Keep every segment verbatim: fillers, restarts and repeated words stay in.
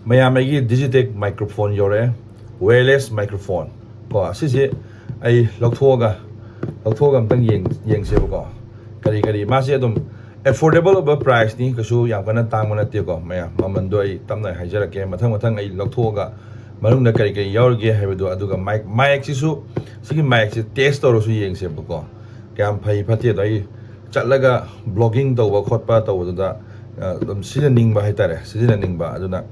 ꯃꯌꯥꯝ, ꯑꯩꯒꯤ Digitech microphone ꯌꯧꯔꯛꯑꯦ, wireless microphone ꯀꯣ꯫ ꯑꯁꯤꯁꯦ ꯑꯩ ꯂꯧꯊꯣꯛꯑꯒ ꯂꯧꯊꯣꯛꯑꯒ ꯑꯝꯇꯪ ꯌꯦꯡ ꯌꯦꯡꯁꯦꯕꯀꯣ꯫ ꯀꯔꯤ ꯀꯔꯤ ꯃꯥꯁꯦ ꯑꯗꯨꯝ affordable ꯑꯣꯏꯕ price ꯅꯤ, ꯀꯩꯁꯨ ꯌꯥꯝ ꯀꯟꯅ ꯇꯥꯡꯕ ꯅꯠꯇꯦꯀꯣ꯫ ꯃꯌꯥꯝ, ꯃꯃꯟꯗꯣ ꯑꯩ ꯇꯞꯅ ꯍꯥꯏꯖꯔꯛꯀꯦ, ꯃꯊꯪ ꯃꯊꯪ ꯑꯩ ꯂꯧꯊꯣꯛꯑꯒ ꯃꯅꯨꯡꯗ ꯀꯔꯤ ꯀꯔꯤ ꯌꯥꯎꯔꯤꯒꯦ ꯍꯥꯏꯕꯗꯣ꯫ ꯑꯗꯨꯒ mic, mic ꯁꯤꯁꯨ, ꯁꯤꯒꯤ mic ꯁꯦ test ꯇꯧꯔꯁꯨ ꯌꯦꯡꯁꯦꯕꯀꯣ, ꯀꯌꯥꯝ ꯐꯩ ꯐꯠꯇꯦꯗꯣ꯫ ꯑꯩ ꯆꯠꯂꯒ vlogging ꯇꯧꯕ ꯈꯣꯠꯄ ꯇꯧꯕꯗꯨꯗ, ꯑ, ꯑꯗꯨꯝ ꯁꯤꯖꯤꯟꯅꯅꯤꯡꯕ ꯍꯥꯏꯇꯥꯔꯦ, ꯁꯤꯖꯤꯟꯅꯅꯤꯡꯕ꯫ ꯑꯗꯨꯅ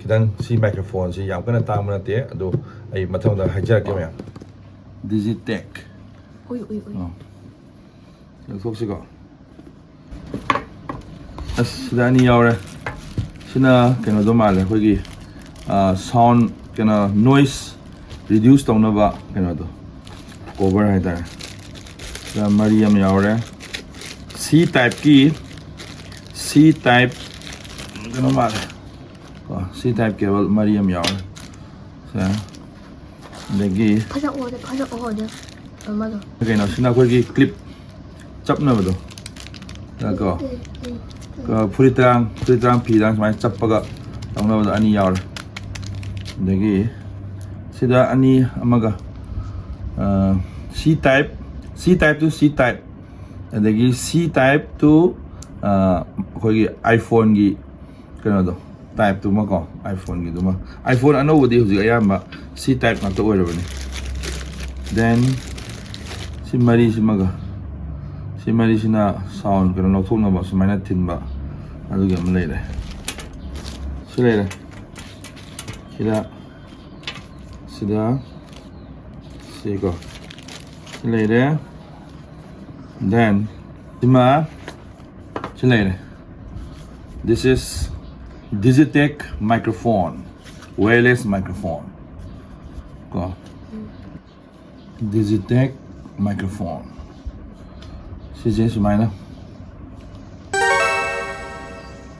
ꯈꯤꯇꯪ, ꯁꯤ microphone ꯁꯤ ꯌꯥꯝ ꯀꯟꯅ ꯇꯥꯡꯕ ꯅꯠꯇꯦ, ꯑꯗꯣ ꯑꯩ ꯃꯊꯪ ꯃꯊꯪ ꯍꯥꯏꯖꯔꯛꯀꯦ ꯃꯌꯥꯝ꯫ Digitech. ꯎꯏ ꯎꯏ ꯎꯏ ꯑꯣ꯫ ꯂꯧꯊꯣꯛꯁꯤꯀꯣ꯫ ꯑꯁ, ꯁꯤꯗ ꯑꯅꯤ ꯌꯥꯎꯔꯦ꯫ ꯁꯤꯅ ꯀꯩꯅꯣꯗꯣ ꯃꯥꯜꯂꯦ, ꯑꯩꯈꯣꯏꯒꯤ, ꯑ, sound, ꯀꯩꯅꯣ, noise reduce ꯇꯧꯅꯕ ꯀꯩꯅꯣꯗꯣ, cover ꯍꯥꯏꯇꯥꯔꯦ꯫ ꯁꯤꯗ ꯃꯔꯤ ꯑꯃ ꯌꯥꯎꯔꯦ꯫ C type ꯀꯤ, C type ꯀꯩꯅꯣ ꯃꯥꯜꯂꯦ ꯀꯣ, C type cable ꯃꯔꯤ ꯑꯃ ꯌꯥꯎꯔꯦ꯫ ꯁꯦ꯫ ꯑꯗꯒꯤ ꯐꯖ ꯑꯣꯗ ꯐꯖ ꯑꯣꯗ ꯑꯃꯗꯣ ꯀꯩꯅꯣꯁꯤꯅ ꯑꯩꯈꯣꯏꯒꯤ clip ꯆꯞꯅꯕꯗꯣ ꯀꯣ꯫ ꯐꯨꯔꯤꯠ ꯇꯔꯥꯡ, ꯐꯨꯔꯤꯠ ꯇꯔꯥꯡ ꯐꯤ ꯇꯔꯥꯡ ꯁꯨꯃꯥꯏꯅ ꯆꯞꯄꯒ ꯇꯧꯅꯕꯗꯣ ꯑꯅꯤ ꯌꯥꯎꯔꯦ꯫ ꯑꯗꯒꯤ ꯁꯤꯗ ꯑꯅꯤ ꯑꯃꯒ, ꯑ, C type, C type to C type, ꯑꯗꯒꯤ C type to, ꯑ, ꯑꯩꯈꯣꯏꯒꯤ iPhone ꯒꯤ ꯀꯩꯅꯣꯗꯣ, type ꯇꯨꯃꯀꯣ, iPhone ꯒꯤꯗꯨꯃ꯫ iPhone ꯑꯅꯧꯕꯗꯤ ꯍꯧꯖꯤꯛ ꯑꯌꯥꯝꯕ C type ꯉꯥꯛꯇ ꯑꯣꯏꯔꯕꯅꯤ꯫ Then ꯁꯤ ꯃꯔꯤꯁꯤꯃꯒ, ꯁꯤ ꯃꯔꯤꯁꯤꯅ sound ꯀꯩꯅꯣ ꯂꯧꯊꯣꯛꯅꯕ ꯁꯨꯃꯥꯏꯅ ꯊꯤꯟꯕ, ꯑꯗꯨꯒꯤ ꯑꯃ ꯂꯩꯔꯦ꯫ ꯁꯤ ꯂꯩꯔꯦ꯫ ꯁꯤꯗ, ꯁꯤꯗ, ꯁꯤꯀꯣ, ꯁꯤ ꯂꯩꯔꯦ꯫ Then ꯁꯤꯃ, ꯁꯤ ꯂꯩꯔꯦ꯫ This is Digitech microphone, wireless microphone ꯀꯣ꯫ Digitech microphone ꯁꯤꯁꯦ ꯁꯨꯃꯥꯏꯅ꯫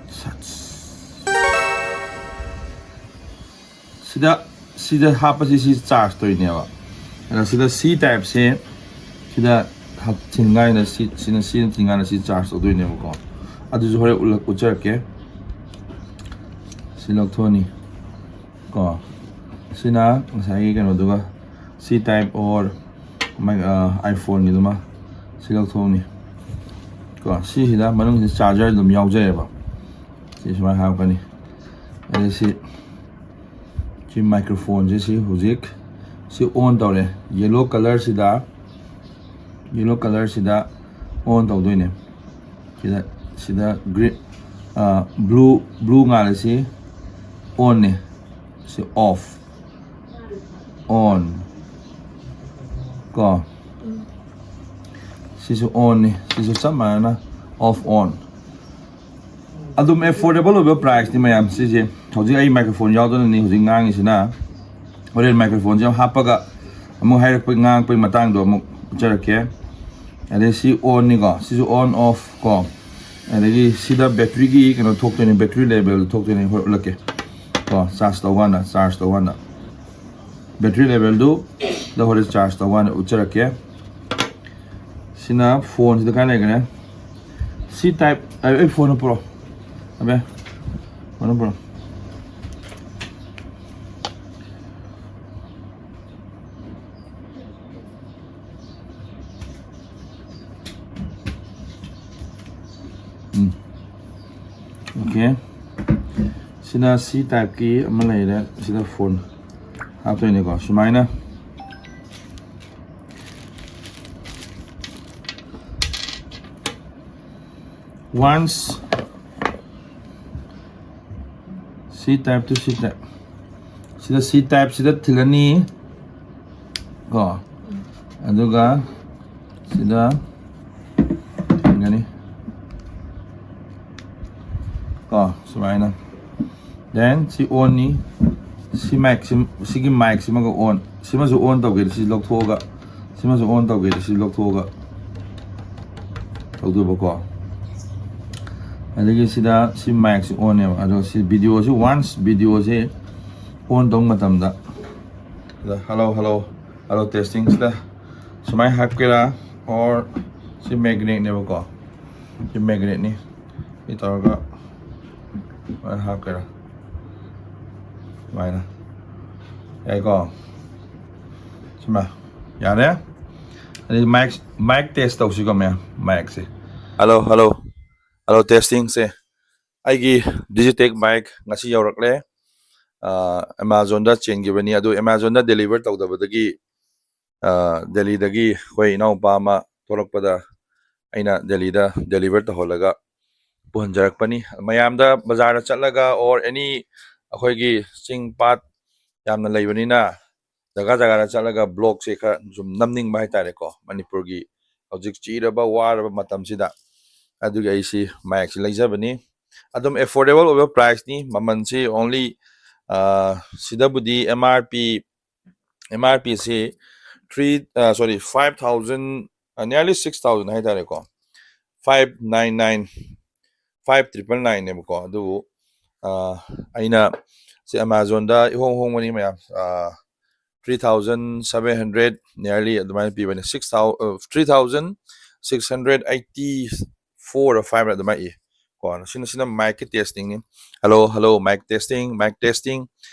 ꯁꯠꯁ꯫ ꯁꯤꯗ, ꯁꯤꯗ ꯍꯥꯞꯄꯁꯤ, ꯁꯤ charge ꯇꯧꯔꯤꯅꯦꯕ꯫ ꯑꯗ ꯁꯤꯗ C type ꯁꯦ ꯁꯤꯗ ꯍꯥꯞ-, ꯊꯤꯟꯀꯥꯟꯗ ꯁꯤ, ꯁꯤꯅ, ꯁꯤꯅ ꯊꯤꯟꯀꯥꯟꯗ ꯁꯤ charge ꯇꯧꯗꯣꯏꯅꯦꯕꯀꯣ꯫ ꯑꯗꯨꯁꯨ ꯍꯣꯔꯦꯟ ꯎꯠꯂꯛ-, ꯎꯠꯆꯔꯛꯀꯦ꯫ ꯁꯤ ꯂꯧꯊꯣꯛꯑꯅꯤ ꯀꯣ꯫ ꯁꯤꯅ ꯉꯁꯥꯏꯒꯤ ꯀꯩꯅꯣꯗꯨꯒ, C type or ꯃꯥꯏ, ꯑ, iPhone-ꯒꯤꯗꯨꯃ ꯁꯤ ꯂꯧꯊꯣꯛꯑꯅꯤ ꯀꯣ꯫ ꯁꯤꯁꯤꯗ ꯃꯅꯨꯡꯁꯤꯗ charger ꯑꯗꯨꯝ ꯌꯥꯎꯖꯩꯑꯕ꯫ ꯁꯤ ꯁꯨꯃꯥꯏꯅ ꯍꯥꯞꯀꯅꯤ꯫ ꯑꯗꯩ ꯁꯤ, ꯁꯤ microphone-ꯁꯦ ꯁꯤ ꯍꯧꯖꯤꯛ ꯁꯤ on ꯇꯧꯔꯦ꯫ Yellow colour-ꯁꯤꯗ, yellow colour-ꯁꯤꯗ on ꯇꯧꯗꯣꯏꯅꯦ꯫ ꯁꯤꯗ, ꯁꯤꯗ green, ꯑ, blue, blue ꯉꯥꯜꯂꯤꯁꯤ on-ꯅꯦ꯫ ꯁꯤ off, on ꯀꯣ꯫ ꯁꯤꯁꯨ on-ꯅꯤ꯫ ꯁꯤꯁꯨ ꯆꯞ ꯃꯥꯟꯅꯅ off, on꯫ ꯑꯗꯨꯝ affordable ꯑꯣꯏꯕ price-ꯅꯤ ꯃꯌꯥꯝ꯫ ꯁꯤꯁꯦ ꯍꯧꯖꯤꯛ ꯑꯩ microphone ꯌꯥꯎꯗꯅꯅꯤ ꯍꯧꯖꯤꯛ ꯉꯥꯡꯉꯤꯁꯤꯅ꯫ ꯍꯣꯔꯦꯟ microphone-ꯁꯦ ꯍꯥꯞꯄꯒ ꯑꯃꯨꯛ ꯍꯥꯏꯔꯛꯄꯩ, ꯉꯥꯡꯉꯛꯄꯩ ꯃꯇꯥꯡꯗꯣ ꯑꯃꯨꯛ ꯎꯠꯆꯔꯛꯀꯦ꯫ ꯑꯗꯩ ꯁꯤ on-ꯅꯤꯀꯣ, ꯁꯤꯁꯨ on off ꯀꯣ꯫ ꯑꯗꯒꯤ ꯁꯤꯗ battery-ꯒꯤ ꯀꯩꯅꯣ ꯊꯣꯛꯇꯣꯏꯅꯦ, battery level ꯊꯣꯛꯇꯣꯏꯅꯦ, ꯍꯣꯔꯦꯟ ꯎꯠꯂꯛꯀꯦ ꯀꯣ꯫ Charge ꯇꯧꯀꯥꯟꯗ, charge ꯇꯧꯀꯥꯟꯗ battery level-ꯗꯨ ꯗ ꯍꯣꯔꯦꯟ charge ꯇꯧꯀꯥꯟꯗ ꯎꯠꯆꯔꯛꯀꯦ꯫ ꯁꯤꯅ phone-ꯁꯤꯗ ꯀꯥꯏ ꯂꯩꯈ꯭ꯔꯦ? C type, ꯑꯩ, ꯑꯩ phone-ꯗꯣ ꯄꯨꯔꯛꯑꯣ꯫ ꯑꯕꯦ, phone-ꯗꯣ ꯄꯨꯔꯛꯑꯣ꯫ ꯎꯝ꯫ Okay꯫ ꯁꯤꯅ C type-ꯀꯤ ꯑꯃ ꯂꯩꯔꯦ꯫ ꯁꯤꯗ phone ꯍꯥꯞꯇꯣꯏꯅꯦꯀꯣ꯫ ꯁꯨꯃꯥꯏꯅ once C type to C type꯫ ꯁꯤꯗ C type-ꯁꯤꯗ ꯊꯤꯜꯂꯅꯤ ꯀꯣ꯫ ꯑꯗꯨꯒ ꯁꯤꯗ ꯊꯤꯟꯒꯅꯤ ꯀꯣ, ꯁꯨꯃꯥꯏꯅ꯫ Then ꯁꯤ on-ꯅꯤ꯫ ꯁꯤ mic-ꯁꯤ, ꯁꯤꯒꯤ mic-ꯁꯤꯃꯒ on꯫ ꯁꯤꯃꯁꯨ on ꯇꯧꯒꯦꯗꯤ ꯁꯤ ꯂꯧꯊꯣꯛꯑꯒ, ꯁꯤꯃꯁꯨ on ꯇꯧꯒꯦꯗꯤ ꯁꯤ ꯂꯧꯊꯣꯛꯑꯒ ꯇꯧꯗꯣꯏꯕꯀꯣ꯫ ꯑꯗꯒꯤ ꯁꯤꯗ ꯁꯤ mic-ꯁꯤ on-ꯅꯦꯕ꯫ ꯑꯗꯣ ꯁꯤ video-ꯁꯤ, once video-ꯁꯤ on ꯇꯧꯕ ꯃꯇꯝꯗ, ꯁꯤꯗ hello, hello, hello testing-ꯁꯤꯗ ꯁꯨꯃꯥꯏꯅ ꯍꯥꯞꯀꯦꯔꯥ, or ꯁꯤ magnet-ꯅꯦꯕꯀꯣ꯫ ꯁꯤ magnet-ꯅꯤ꯫ ꯁꯤ ꯇꯧꯔꯒ ꯁꯨꯃꯥꯏꯅ ꯍꯥꯞꯀꯦꯔꯥ꯫ ꯁꯨꯃꯥꯏꯅ꯫ ꯌꯥꯏꯀꯣ? ꯁꯤꯃ꯫ ꯌꯥꯔꯦ? ꯑꯗꯩ mic, mic test ꯇꯧꯁꯤꯀꯣ, ꯃꯌꯥꯝ꯫ Mic ꯁꯦ꯫ Hello, hello. Hello, testing ꯁꯦ꯫ ꯑꯩꯒꯤ Digitech mic ꯉꯁꯤ ꯌꯧꯔꯛꯂꯦ꯫ ꯑ, Amazon ꯗ ꯆꯦꯟꯈꯤꯕꯅꯤ, ꯑꯗꯨ Amazon ꯗ deliver ꯇꯧꯗꯕꯗꯒꯤ, ꯑ, ꯗꯦꯜꯂꯤꯗꯒꯤ ꯑꯩꯈꯣꯏ ꯏꯅꯥꯎꯄꯥ ꯑꯃ ꯊꯣꯛꯂꯛꯄꯗ ꯑꯩꯅ ꯗꯦꯜꯂꯤꯗ deliver ꯇꯧꯍꯜꯂꯒ ꯄꯨꯍꯟꯖꯔꯛꯄꯅꯤ꯫ ꯃꯌꯥꯝꯗ ꯕꯖꯥꯔꯗ ꯆꯠꯂꯒ or any ꯑꯩꯈꯣꯏꯒꯤ ꯆꯤꯡ ꯄꯥꯠ ꯌꯥꯝꯅ ꯂꯩꯕꯅꯤꯅ ꯖꯒꯥ ꯖꯒꯥꯗ ꯆꯠꯂꯒ vlog ꯁꯦ ꯈꯔ ꯁꯨꯝ ꯅꯝꯅꯤꯡꯕ ꯍꯥꯏꯇꯥꯔꯦꯀꯣ, ꯃꯅꯤꯄꯨꯔꯒꯤ ꯍꯧꯖꯤꯛ ꯆꯤꯔꯕ ꯋꯥꯔꯕ ꯃꯇꯝꯁꯤꯗ꯫ ꯑꯗꯨꯒꯤ ꯑꯩꯁꯤ mic ꯁꯤ ꯂꯩꯖꯕꯅꯤ꯫ ꯑꯗꯨꯝ affordable ꯑꯣꯏꯕ price ꯅꯤ꯫ ꯃꯃꯜꯁꯤ only, ꯑ, ꯁꯤꯗꯕꯨꯗꯤ M R P, M R P ꯁꯤ three, ꯑ, sorry, five thousand, ꯑ, nearly six thousand ꯍꯥꯏꯇꯥꯔꯦꯀꯣ꯫ Five nine nine, five triple nine ꯅꯦꯕꯀꯣ꯫ ꯑꯗꯨꯕꯨ, ꯑ, ꯑꯩꯅ ꯁꯤ Amazon ꯗ ꯏꯍꯣꯡ ꯍꯣꯡꯕꯅꯤ ꯃꯌꯥꯝ꯫ ꯑ, three thousand seven hundred nearly ꯑꯗꯨꯃꯥꯏꯅ ꯄꯤꯕꯅꯦ꯫ Six thousand, ꯑ, three thousand six hundred eighty four five ꯑꯗꯨꯃꯥꯏꯅ ꯏ꯫ ꯀꯣ, ꯁꯤꯅ, ꯁꯤꯅ mic ꯀꯤ testing ꯅꯤ꯫ Hello, hello, mic testing, mic testing꯫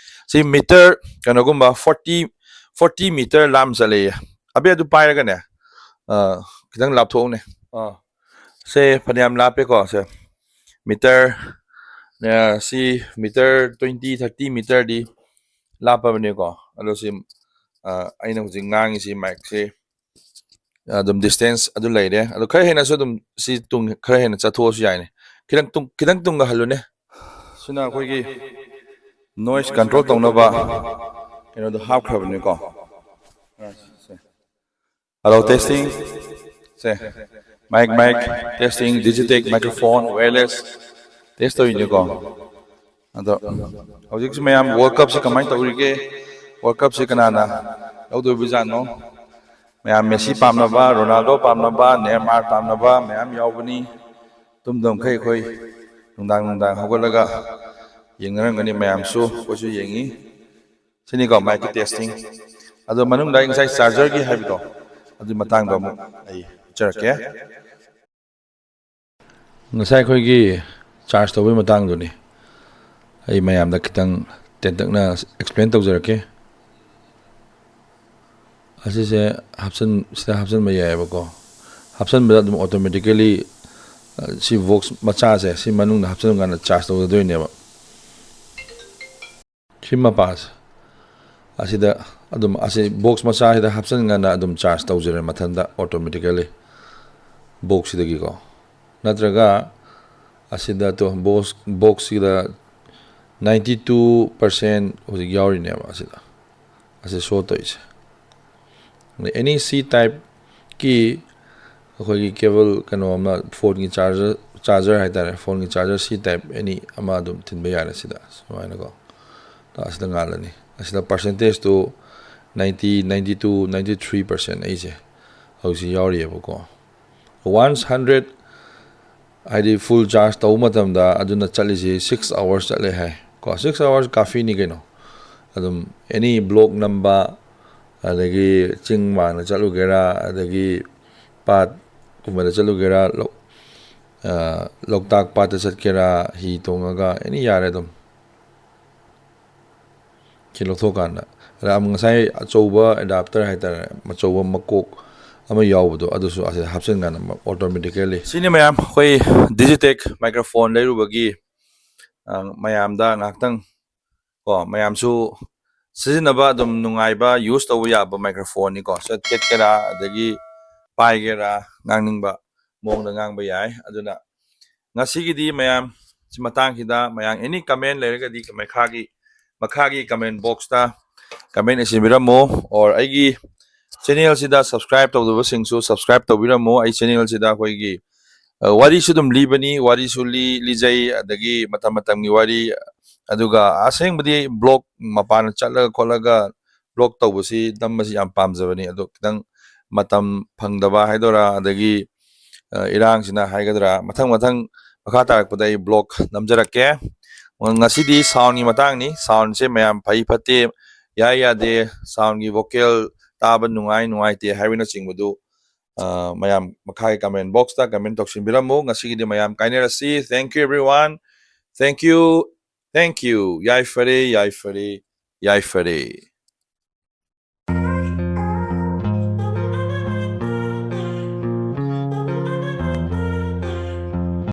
ꯁꯤ meter ꯀꯩꯅꯣꯒꯨꯝꯕ forty, forty meter ꯂꯥꯞꯅ ꯆꯠꯂꯦꯌꯦ꯫ ꯑꯕꯦ, ꯑꯗꯨ ꯄꯥꯏꯔꯒꯅꯦ, ꯑ, ꯈꯤꯇꯪ ꯂꯥꯞꯊꯣꯛꯎꯅꯦ꯫ ꯑ, ꯁꯦ ꯐꯅꯌꯥꯝ ꯂꯥꯞꯄꯦꯀꯣ꯫ ꯁꯦ meter, ꯑ, ꯁꯤ meter twenty, thirty meter ꯗꯤ ꯂꯥꯞꯄꯕꯅꯦꯀꯣ꯫ ꯑꯗꯣ ꯁꯤ, ꯑ, ꯑꯩꯅ ꯍꯧꯖꯤꯛ ꯉꯥꯡꯉꯤꯁꯤ mic ꯁꯤ ꯑꯗꯨꯝ distance ꯑꯗꯨ ꯂꯩꯔꯦ꯫ ꯑꯗꯣ ꯈꯔ ꯍꯦꯟꯅꯁꯨ ꯑꯗꯨꯝ ꯁꯤ ꯇꯨꯡ ꯈꯔ ꯍꯦꯟꯅ ꯆꯠꯊꯣꯛꯑꯁꯨ ꯌꯥꯏꯅꯦ꯫ ꯈꯤꯇꯪ ꯇꯨꯡ, ꯈꯤꯇꯪ ꯇꯨꯡꯒ ꯍꯜꯂꯨꯅꯦ꯫ ꯁꯤꯅ ꯑꯩꯈꯣꯏꯒꯤ noise control ꯇꯧꯅꯕ ꯀꯩꯅꯣꯗꯣ ꯍꯥꯞꯈ꯭ꯔꯕꯅꯤꯀꯣ꯫ Hello, testing. ꯁꯦ, mic, mic, testing, Digitech microphone, wireless test ꯇꯧꯔꯤꯅꯤꯀꯣ꯫ ꯑꯗꯣ ꯍꯧꯖꯤꯛꯁꯤ ꯃꯌꯥꯝ World Cup ꯁꯤ ꯀꯃꯥꯏꯅ ꯇꯧꯔꯤꯒꯦ? World Cup ꯁꯤ ꯀꯅꯥꯅ ꯂꯧꯗꯣꯏꯕꯖꯥꯠꯅꯣ? ꯃꯌꯥꯝ ꯃꯦꯁꯤ ꯄꯥꯝꯅꯕ, ꯔꯣꯅꯥꯜꯗꯣ ꯄꯥꯝꯅꯕ, ꯅꯦꯃꯥꯔ ꯄꯥꯝꯅꯕ ꯃꯌꯥꯝ ꯌꯥꯎꯕꯅꯤ꯫ ꯇꯨꯝꯗꯕ ꯃꯈꯩ ꯑꯩꯈꯣꯏ ꯅꯨꯡꯗꯥꯡ ꯅꯨꯡꯗꯥꯡ ꯍꯧꯒꯠꯂꯒ ꯌꯦꯡꯅꯔꯝꯒꯅꯤ ꯃꯌꯥꯝꯁꯨ, ꯑꯩꯈꯣꯏꯁꯨ ꯌꯦꯡꯉꯤ꯫ ꯁꯤꯅꯤꯀꯣ mic ꯀꯤ testing꯫ ꯑꯗꯣ ꯃꯅꯨꯡꯗ ꯑꯩ ꯉꯁꯥꯏ charger ꯒꯤ ꯍꯥꯏꯕꯗꯣ, ꯑꯗꯨꯒꯤ ꯃꯇꯥꯡꯗꯣ ꯑꯃꯨꯛ ꯑꯩ ꯍꯥꯏꯖꯔꯛꯀꯦ꯫ ꯉꯁꯥꯏ ꯑꯩꯈꯣꯏꯒꯤ charge ꯇꯧꯕꯒꯤ ꯃꯇꯥꯡꯗꯨꯅꯤ꯫ ꯑꯩ ꯃꯌꯥꯝꯗ ꯈꯤꯇꯪ ꯇꯦꯟꯇꯛꯅ ꯑꯦꯛꯁꯄ꯭ꯂꯦꯟ ꯇꯧꯖꯔꯛꯀꯦ꯫ ꯑꯁꯤꯁꯦ ꯍꯥꯞꯆꯟ ꯁꯤꯗ ꯍꯥꯞꯆꯟꯕ ꯌꯥꯏꯑꯕꯀꯣ꯫ ꯍꯥꯞꯆꯟꯕꯗ ꯑꯗꯨꯝ ꯑꯣꯇꯣꯃꯦꯇꯤꯀꯦꯂꯤ ꯁꯤ ꯕꯣꯛꯁ ꯃꯆꯥꯁꯦ ꯁꯤ ꯃꯅꯨꯡꯗ ꯍꯥꯞꯆꯤꯟꯕ ꯀꯥꯟꯗ ꯆꯥꯔꯖ ꯇꯧꯖꯗꯣꯏꯅꯦꯕ꯫ ꯁꯤ ꯃꯄꯥꯁꯦ ꯑꯁꯤꯗ ꯑꯗꯨꯝ ꯑꯁꯤ ꯕꯣꯛꯁ ꯃꯆꯥꯁꯤꯗ ꯍꯥꯞꯆꯤꯟꯀꯥꯟꯗ ꯑꯗꯨꯝ ꯆꯥꯔꯖ ꯇꯧꯖꯔꯦ ꯃꯊꯟꯇ ꯑꯣꯇꯣꯃꯦꯇꯤꯀꯦꯂꯤ ꯕꯣꯛꯁꯁꯤꯗꯒꯤꯀꯣ꯫ ꯅꯠꯇ꯭ꯔꯒ ꯑꯁꯤꯗ ꯇꯣ ꯕꯣꯛꯁ ꯕꯣꯛꯁꯁꯤꯗ ꯅꯥꯏꯟꯇꯤ ꯇꯨ ꯄꯥꯔꯁꯦꯟ ꯍꯧꯖꯤꯛ ꯌꯥꯎꯔꯤꯅꯦꯕ ꯑꯁꯤꯗ꯫ ꯑꯁꯤ ꯁꯣ ꯇꯧꯔꯤꯁꯦ꯫ ꯑꯦꯅꯤ ꯁꯤ ꯇꯥꯏꯞꯀꯤ ꯑꯩꯈꯣꯏꯒꯤ ꯀꯦꯕꯜ ꯀꯩꯅꯣ ꯑꯃ, ꯐꯣꯟꯒꯤ ꯆꯥꯔꯖꯔ, ꯆꯥꯔꯖꯔ ꯍꯥꯏꯇꯥꯔꯦ, ꯐꯣꯟꯒꯤ ꯆꯥꯔꯖꯔ ꯁꯤ ꯇꯥꯏꯞ ꯑꯦꯅꯤ ꯑꯃ ꯑꯗꯨꯝ ꯊꯤꯟꯕ ꯌꯥꯔꯦ ꯁꯤꯗ ꯁꯨꯃꯥꯏꯅꯀꯣ꯫ ꯑꯁꯤꯗ ꯉꯥꯜꯂꯅꯤ꯫ ꯑꯁꯤꯗ ꯄꯥꯔꯁꯦꯟꯇꯦꯖꯇꯨ ninety, ninety two, ninety three percent ꯑꯩꯁꯦ ꯍꯧꯖꯤꯛꯁꯤ ꯌꯥꯎꯔꯤꯑꯕꯀꯣ꯫ ꯋꯥꯟꯁ ꯍꯟꯗ꯭ꯔꯦꯠ ꯍꯥꯏꯗꯤ ꯐꯨꯜ ꯆꯥꯔꯖ ꯇꯧꯕ ꯃꯇꯝꯗ ꯑꯗꯨꯅ ꯆꯠꯂꯤꯁꯤ ꯁꯤꯛꯁ ꯑꯋꯥꯔꯁ ꯆꯠꯂꯦ ꯍꯥꯏ ꯀꯣ꯫ ꯁꯤꯛꯁ ꯑꯋꯥꯔꯁ ꯀꯥꯐꯤꯅꯤ ꯀꯩꯅꯣ꯫ ꯑꯗꯨꯝ ꯑꯦꯅꯤ ꯕ꯭ꯂꯣꯛ ꯅꯝꯕ, ꯑꯗꯒꯤ ꯆꯤꯡ ꯃꯥꯡꯗ ꯆꯠꯂꯨꯒꯦꯔꯥ, ꯑꯗꯒꯤ ꯄꯥꯠꯀꯨꯝꯕꯗ ꯆꯠꯂꯨꯒꯦꯔꯥ, ꯂꯧ-, ꯑ, ꯂꯣꯛꯇꯥꯛ ꯄꯥꯠꯇ ꯆꯠꯀꯦꯔꯥ, ꯍꯤ ꯇꯣꯡꯉꯒ ꯑꯦꯅꯤ ꯌꯥꯔꯦ ꯑꯗꯨꯝ꯫ ꯁꯤ ꯂꯧꯊꯣꯛꯀꯥꯟꯗ꯫ ꯑꯗ ꯑꯃꯨꯛ ꯉꯁꯥꯏ ꯑꯆꯧꯕ ꯑꯦꯗꯥꯞꯇꯔ ꯍꯥꯏꯇꯥꯔꯦ, ꯑꯆꯧꯕ ꯃꯀꯣꯛ ꯑꯃ ꯌꯥꯎꯕꯗꯣ, ꯑꯗꯨꯁꯨ ꯑꯁꯤꯗ ꯍꯥꯞꯆꯤꯟꯀꯥꯟꯗ ꯑꯣꯇꯣꯃꯦꯇꯤꯀꯦꯂꯤ꯫ ꯁꯤꯅꯤ ꯃꯌꯥꯝ ꯑꯩꯈꯣꯏ ꯗꯤꯖꯤꯇꯦꯛ ꯃꯥꯏꯀ꯭ꯔꯣꯐꯣꯟ ꯂꯩꯔꯨꯕꯒꯤ, ꯑ, ꯃꯌꯥꯝꯗ ꯉꯥꯏꯍꯥꯛꯇꯪ ꯀꯣ, ꯃꯌꯥꯝꯁꯨ ꯁꯤꯖꯤꯟꯅꯕ ꯑꯗꯨꯝ ꯅꯨꯡꯉꯥꯏꯕ, ꯌꯨꯁ ꯇꯧꯕ ꯌꯥꯕ ꯃꯥꯏꯀ꯭ꯔꯣꯐꯣꯟꯅꯤꯀꯣ꯫ ꯆꯠ-, ꯆꯠꯀꯦꯔꯥ, ꯑꯗꯒꯤ ꯄꯥꯏꯒꯦꯔꯥ, ꯉꯥꯡꯅꯤꯡꯕ ꯃꯑꯣꯡꯗ ꯉꯥꯡꯕ ꯌꯥꯏ꯫ ꯑꯗꯨꯅ ꯉꯁꯤꯒꯤꯗꯤ ꯃꯌꯥꯝ ꯁꯤ ꯃꯇꯥꯡꯁꯤꯗ ꯃꯌꯥꯝ ꯑꯦꯅꯤ ꯀꯃꯦꯟ ꯂꯩꯔꯒꯗꯤ ꯃꯈꯥꯒꯤ, ꯃꯈꯥꯒꯤ ꯀꯃꯦꯟ ꯕꯣꯛꯁꯇ ꯀꯃꯦꯟ ꯏꯁꯤꯟꯕꯤꯔꯝꯃꯣ, or ꯑꯩꯒꯤ ꯆꯦꯅꯦꯜꯁꯤꯗ ꯁꯕꯁꯀ꯭ꯔꯥꯏꯕ ꯇꯧꯗꯕꯁꯤꯡꯁꯨ ꯁꯕꯁꯀ꯭ꯔꯥꯏꯕ ꯇꯧꯕꯤꯔꯝꯃꯣ꯫ ꯑꯩ ꯆꯦꯅꯦꯜꯁꯤꯗ ꯑꯩꯈꯣꯏꯒꯤ, ꯑ, ꯋꯥꯔꯤꯁꯨ ꯑꯗꯨꯝ ꯂꯤꯕꯅꯤ, ꯋꯥꯔꯤꯁꯨ ꯂꯤ-, ꯂꯤꯖꯩ, ꯑꯗꯒꯤ ꯃꯇꯝ ꯃꯇꯝꯒꯤ ꯋꯥꯔꯤ, ꯑꯗꯨꯒ ꯑꯁꯦꯡꯕꯗꯤ ꯕ꯭ꯂꯣꯛ ꯃꯄꯥꯟ ꯆꯠꯂꯒ ꯈꯣꯠꯂꯒ ꯕ꯭ꯂꯣꯛ ꯇꯧꯕꯁꯤ, ꯅꯝꯕꯁꯤ ꯌꯥꯝ ꯄꯥꯝꯖꯕꯅꯤ꯫ ꯑꯗꯣ ꯈꯤꯇꯪ ꯃꯇꯝ ꯐꯪꯗꯕ ꯍꯥꯏꯗꯣꯏꯔꯥ, ꯑꯗꯒꯤ, ꯑ, ꯏꯔꯥꯡꯁꯤꯅ ꯍꯥꯏꯒꯗ꯭ꯔꯥ, ꯃꯊꯪ ꯃꯊꯪ ꯃꯈꯥ ꯇꯥꯔꯛꯄꯗ ꯑꯩ ꯕ꯭ꯂꯣꯛ ꯅꯝꯖꯔꯛꯀꯦ꯫ ꯉꯁꯤꯗꯤ ꯁꯥꯎꯟꯒꯤ ꯃꯇꯥꯡꯅꯤ꯫ ꯁꯥꯎꯟꯁꯦ ꯃꯌꯥꯝ ꯐꯩ ꯐꯠꯇꯦ, ꯌꯥꯏ ꯌꯥꯗꯦ, ꯁꯥꯎꯟꯒꯤ ꯚꯣꯀꯦꯜ ꯇꯥꯕ ꯅꯨꯡꯉꯥꯏ ꯅꯨꯡꯉꯥꯏꯇꯦ ꯍꯥꯏꯕꯅꯆꯤꯡꯕꯗꯨ, ꯑ, ꯃꯌꯥꯝ ꯃꯈꯥꯒꯤ ꯀꯃꯦꯟ ꯕꯣꯛꯁꯇ ꯀꯃꯦꯟ ꯇꯧꯁꯤꯟꯕꯤꯔꯝꯃꯨ꯫ ꯉꯁꯤꯒꯤꯗꯤ ꯃꯌꯥꯝ ꯀꯥꯏꯅꯔꯁꯤ꯫ Thank you everyone. Thank you. Thank you. ꯌꯥꯏꯐꯔꯦ, ꯌꯥꯏꯐꯔꯦ, ꯌꯥꯏꯐꯔꯦ꯫